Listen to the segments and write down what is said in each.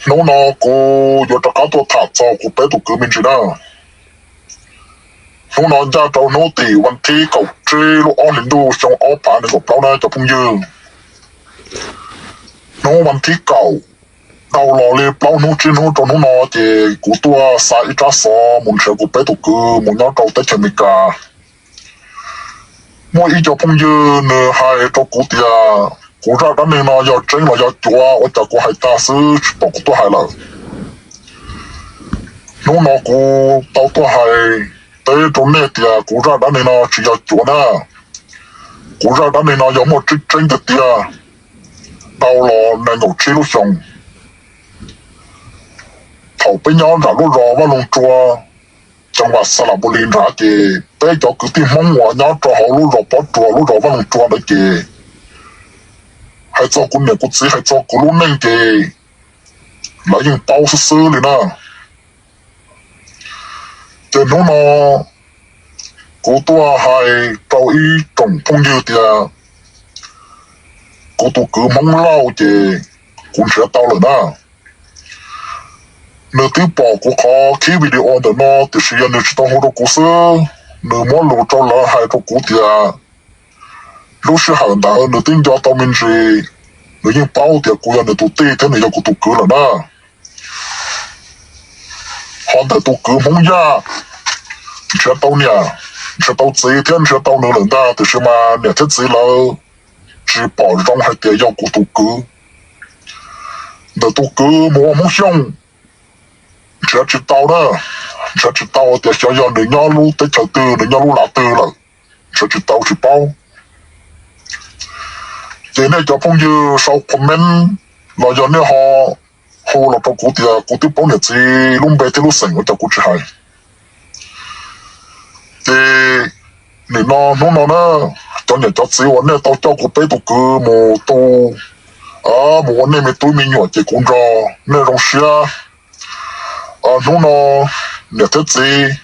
Hnub no kuv yuav rov qab tuaj tham txog kuv peb tus kwv me ntsis na. Hnub no ncaj rau hnub tim vas thib kaum tsib lub ob hlis ntuj xyoo ob phav nees nkaum plaub na cov phooj ywg. Hnub vas thib kaum, dhau los li plaub hnub tsib hnub rau hnub no ces kuv tuaj xa ib tsab xov mus nrhiav kuv peb tus kwv mus nyob rau teb chaws Amelikas. Muaj ib co phooj ywg nws hais rau kuv tias kuv zaj dab neeg no yog tseeb los yog cuav, ua cas kuv hais tag xwb tsis pom kuv tuaj hais lawm. Hnub no kuv tau tuaj hais teb rau nej tias kuv zaj dab neeg no tsis yog cuav na. Kuv zaj dab neeg no yog muaj tseeb tseeb tiag tiag. Dhau los nees nkaum tsib lub xyoos, thaum peb nyob nram lub zos Vaj Loog Tsua, xeev Vas Xas Las Npus Lis nrad ces peb cov kwv tij Hmoob uas nyob rau hauv lub zos Pob Tsuas lub zos Vaj Loog Tsua ntawd ces hais txog kuv niam kuv txiv hais txog kuv lub neej ces lawv yeej paub xwb xwb li na. Ces hnub no kuv tuaj hais rau ib tsoom phooj ywg tias kuv tus kwv Hmoob Lauj ces kuv nrhiav tau lawm na. Nws twb pom kuv qhov khib video ntawm no tiam sis yog nws tsis tau hu rau kuv xwb, nws muab lus rau lawv hais rau kuv tias lub sij hawm ntawd nws twb nco tau me ntsis, nws yeej paub tias kuv yog nws tus tij thiab nws yog kuv tus kwv lawm na. Ho ntawm tus kwv Hmoob Yaj, nrhiav tau niam, nrhiav tau txiv thiab nrhiav tau nws lawm ntag tiam sis mas niam thiab txiv lawv tsis pom zoo hais tias yog kuv tus kwv. Ntawm tus kwv mus ua Hmoob Xyooj, nrhiav tsis tau na, nrhiav tsis tau tias xyov yog nws nyob lub teb chaws twg, nws nyob lub lav twg lawm, nrhiav tsis tau tsis paub. Ces nej cov phooj ywg sau comment los yog nej ho hu los rau kuv tias kuv twb paub niam txiv lub npe thiab lub xeem ua cas kuv tsis hais. Ces nim no hnub no na, cov niam cov txiv uas nej tau coj kuv peb tus kwv mus tu, mus ua nej me tub me nyuam ces kuv nrog nej zoo siab. Hnub no niam thiab txiv,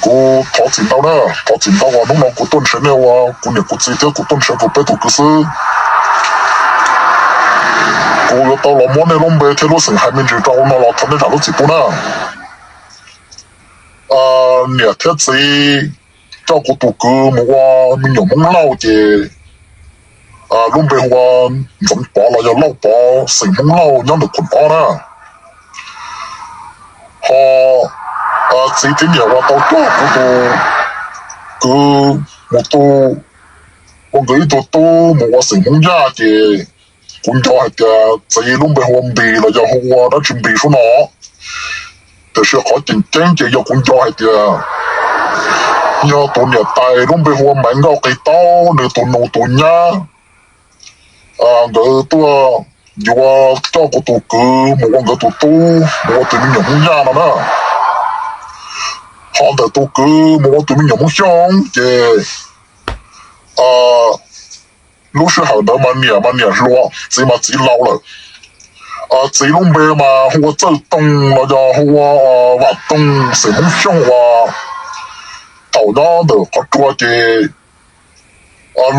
kuv thov txim ntau na, thov txim ntau uas hnub no kuv tuaj nrhiav nej ua kuv niam kuv txiv thiab kuv tuaj nrhiav kuv peb tus kwv xwb. Kuv yuav tau los muab nej lub npe thiab lub xeem hais me ntsis rau hauv no los thov nej zam lub txim pub na. Niam thiab txiv coj kuv tus kwv mus ua me nyuam Hmoob Lauj ces lub npe hu ua Ntxoov Pov los yog Lauj Pov, xeem Hmoob Lauj nyob ntawm Khoom Ob na. Ho txiv thiab niam uas tau coj kuv tus kwv mus tu ua nkawd ib tug tub mus ua xeem Hmoob Yaj ces kuv nco hais tias txiv lub npe hu ua Npis los yog hu ua dab tsi Npis sub no. Tiam sis qhov tseem ceeb ces yog kuv nco hais tias yog tus niam tais lub npe hu ua Maiv Nkauj Qis Taub, nws tus nus tus nyab, nkawd tuaj yuav coj kuv tus kwv mus ua nkawd tus tub mus ua tus me nyuam Hmoob Yaj no na. Ho ntawm tus kwv mus ua tus me nyuam Hmoob Xyooj ces lub sij hawm ntawd mas niam mas niam hluas, txiv mas txiv laus lawm. Txiv lub npe mas hu ua Txawj Toog los yog hu ua Vam Toog, xeem Hmoob Xyooj uas thaum nyob ntawm qhov tsua ces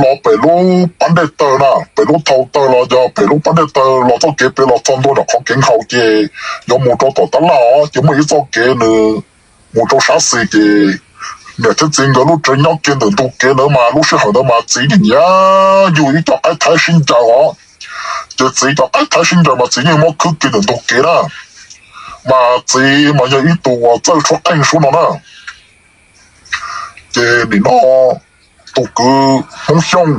los pem lub pab dej taw na, pem lub thau taw los yog pem lub pab dej taw los txoj kev pem los txog ntua ntawm qhov kev nkhaus ces yuav mus rau tom tab laj os, ces muaj ib txoj kev nws mus rau sab xis ces niam thiab txiv nkawd lub tsev nyob kiag ntawm ntug kev ntawd mas lub sij hawm ntawd mas txiv yeej nyiam yug ib co qaib thaib sib ncaws os. Ces txiv cov qaib thaib sib ncaws mas txiv yeej muab khwb kiag ntawm ntug kev na. Mas txiv mas yog ib tug uas txawj tshuab qeej sub no na. Ces nim no tus kwv Hmoob Xyooj,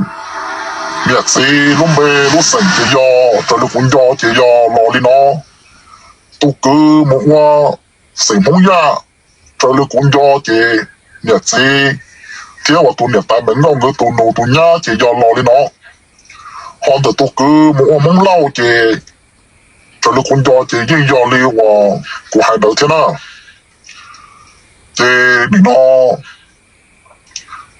niam txiv lub npe lub xeem ces yog raws li kuv nco ces yog los li no. Tus kwv mus ua xeem Hmoob Yaj, raws li kuv nco ces niam txiv thiab uas tus niam tais Maiv Nkauj nkawd tus nus tus nyab ces yog los li no. Ho ntawm tus kwv mus ua Hmoob Lauj ces raws li kuv nco ces yeej yog li uas kuv hais ntawd thiab na. Ces nim no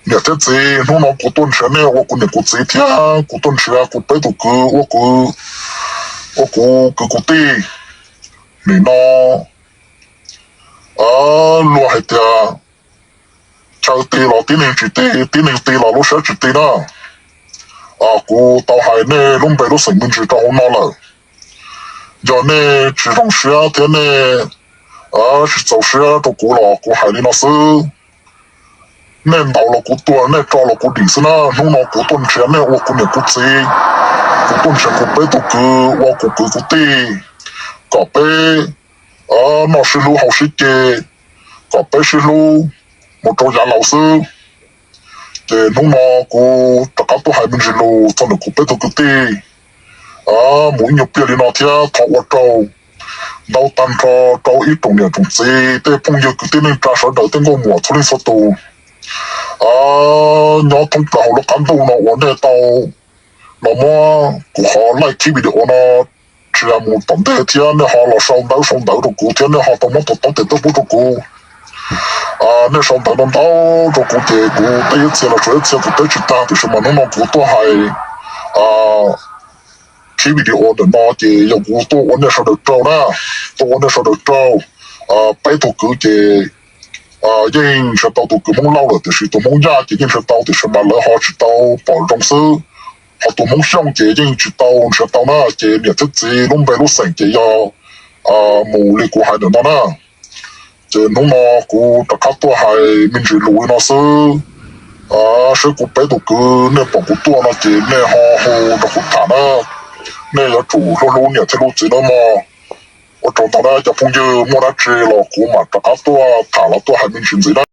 niam thiab txiv, hnub no kuv tuaj nrhiav nej ua kuv niam kuv txiv thiab kuv tuaj nrhiav kuv peb tus kwv ua kuv, ua kuv kwv kuv tij. Nim no luag hais tias chaw ti los tib neeg tsis ti, tib neeg ti los lub siab tsis ti na. Kuv tau hais nej lub npe lub xeem me ntsis rau hauv no lawm. Yog nej tsis zoo siab thiab nej tsis txaus siab rau kuv los kuv hais li no xwb. Nej ntaus los kuv tua, nej tso los kuv dim xwb na. Hnub no kuv tuaj nrhiav nej ua kuv niam kuv txiv, kuv tuaj nrhiav kuv peb tug kwv ua kuv kwv kuv tij, kom peb noj sib hlub haus sib ce, kom peb sib hlub mus rau yav laus xwb. Ces hnub no kuv rov qab tuaj hais me ntsis lus txog ntawm kuv peb tug kwv tij mus ib nyuag pliag li no thiab thov ua rau ntau tag nrho rau ib tsoom niam tsoom txiv, tej phooj ywg kwv tij neej tsa sawv daws, tej nkauj muam txhua leej txhua tus nyob thoob plaws hauv lub qab ntuj no uas nej tau los muab kuv qhov live clip video no tshia mus tom ntej thiab nej ho los sau ntawv sau ntawv rau kuv thiab nej ho tau muab tus taub tes tuaj pub rau kuv. Nej sau ntawv ntau ntau rau kuv ces kuv teb ib txhia los tsuas ib txhia kuv teb tsis tag, tiam sis mas hnub no kuv tuaj hais clip video ntawm no ces yog kuv tuaj ua nej sawv daws tsaug na, tuaj ua nej sawv daws tsaug. Peb tug kwv ces yeej nrhiav tau tus kwv Hmoob Lauj lawm, tiam sis tus Hmoob Yaj ces yeej nrhiav tau, tiam sis mas lawv ho tsis tau pom zoo xwb. Ho tus Hmoob Xyooj ces yeej tsis tau nrhiav tau na, ces niam thiab txiv lub npe lub xeem ces yog mus li kuv hais ntawm no na. Ces hnub no kuv rov qab tuaj hais me ntsis lus li no xwb. Saib kuv peb tus kwv nej pom kuv tuaj no ces nej ho hu nrog kuv tham na. Nej yuav tsum hlub hlub niam thiab hlub txiv nawb mog. Ua tsaug ntau na cov phooj ywg, muaj dab tsi los kuv mam rov qab tuaj tham los tuaj hais me ntsis ntxiv na.